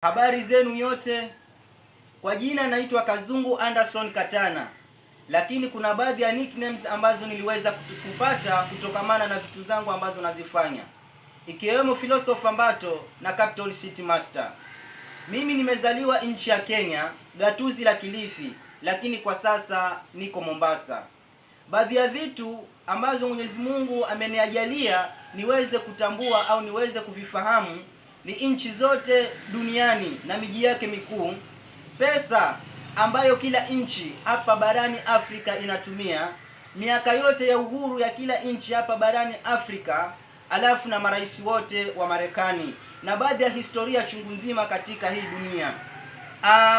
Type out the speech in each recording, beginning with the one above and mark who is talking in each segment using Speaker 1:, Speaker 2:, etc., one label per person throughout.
Speaker 1: Habari zenu nyote. Kwa jina naitwa Kazungu Anderson Katana, lakini kuna baadhi ya nicknames ambazo niliweza kupata kutokamana na vitu zangu ambazo nazifanya, ikiwemo Philosopher Mbato na Capital City Master. Mimi nimezaliwa nchi ya Kenya, gatuzi la Kilifi, lakini kwa sasa niko Mombasa. Baadhi ya vitu ambazo Mwenyezi Mungu ameniajalia niweze kutambua au niweze kuvifahamu ni nchi zote duniani na miji yake mikuu, pesa ambayo kila nchi hapa barani Afrika inatumia, miaka yote ya uhuru ya kila nchi hapa barani Afrika, alafu na marais wote wa Marekani na baadhi ya historia chungu nzima katika hii dunia.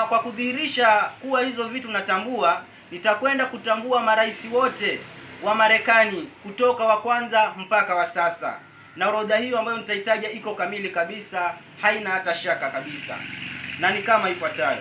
Speaker 1: Kwa kudhihirisha kuwa hizo vitu natambua, nitakwenda kutambua marais wote wa Marekani kutoka wa kwanza mpaka wa sasa, na orodha hiyo ambayo nitaitaja iko kamili kabisa, haina hata shaka kabisa, na ni kama ifuatayo: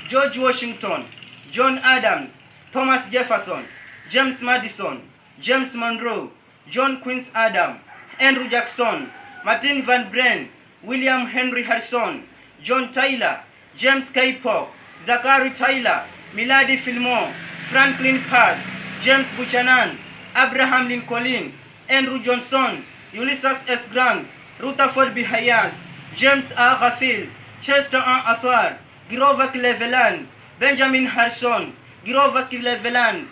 Speaker 1: George Washington, John Adams, Thomas Jefferson, James Madison, James Monroe, John Quincy Adams, Andrew Jackson, Martin Van Buren, William Henry Harrison, John Tyler, James K. Polk, Zachary Taylor, Millard Fillmore, Franklin Pierce, James Buchanan, Abraham Lincoln, Andrew Johnson, Ulysses S. Grant, Rutherford B. Hayes, James R. Garfield, Chester R. Arthur, Grover Cleveland, Benjamin Harrison, Grover Cleveland,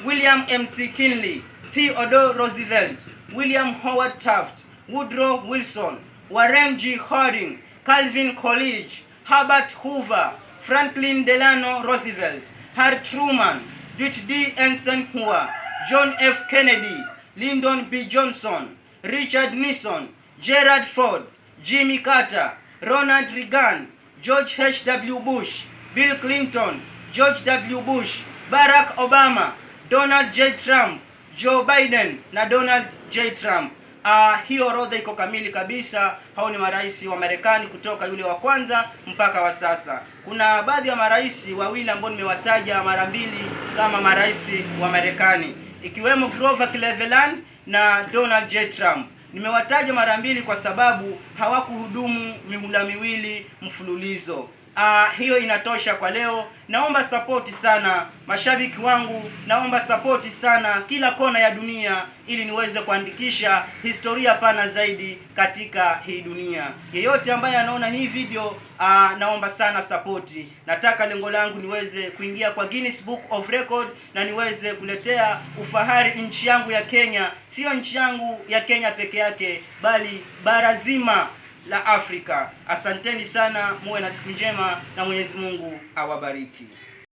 Speaker 1: William M. C. Kinley, Theodore Roosevelt, William Howard Taft, Woodrow Wilson, Warren G. Harding, Calvin Coolidge, Herbert Hoover, Franklin Delano Roosevelt, Harry Truman, Dwight D. Eisenhower, John F. Kennedy, Lyndon B. Johnson, Richard Nixon, Gerald Ford, Jimmy Carter, Ronald Reagan, George H. W. Bush, Bill Clinton, George W. Bush, Barack Obama, Donald J. Trump, Joe Biden na Donald J. Trump. Hiyo orodha iko kamili kabisa. Hao ni marais wa Marekani kutoka yule wa kwanza mpaka wa sasa. Kuna baadhi ya marais wawili ambao nimewataja mara mbili kama marais wa Marekani, ikiwemo Grover Cleveland na Donald J. Trump. Nimewataja mara mbili kwa sababu hawakuhudumu mihula miwili mfululizo. Hiyo inatosha kwa leo. Naomba sapoti sana mashabiki wangu, naomba sapoti sana kila kona ya dunia, ili niweze kuandikisha historia pana zaidi katika hii dunia. Yeyote ambaye anaona hii video, naomba sana sapoti. Nataka lengo langu niweze kuingia kwa Guinness Book of Record na niweze kuletea ufahari nchi yangu ya Kenya, sio nchi yangu ya Kenya peke yake, bali bara zima la Afrika. Asanteni sana, muwe na siku njema na Mwenyezi Mungu awabariki.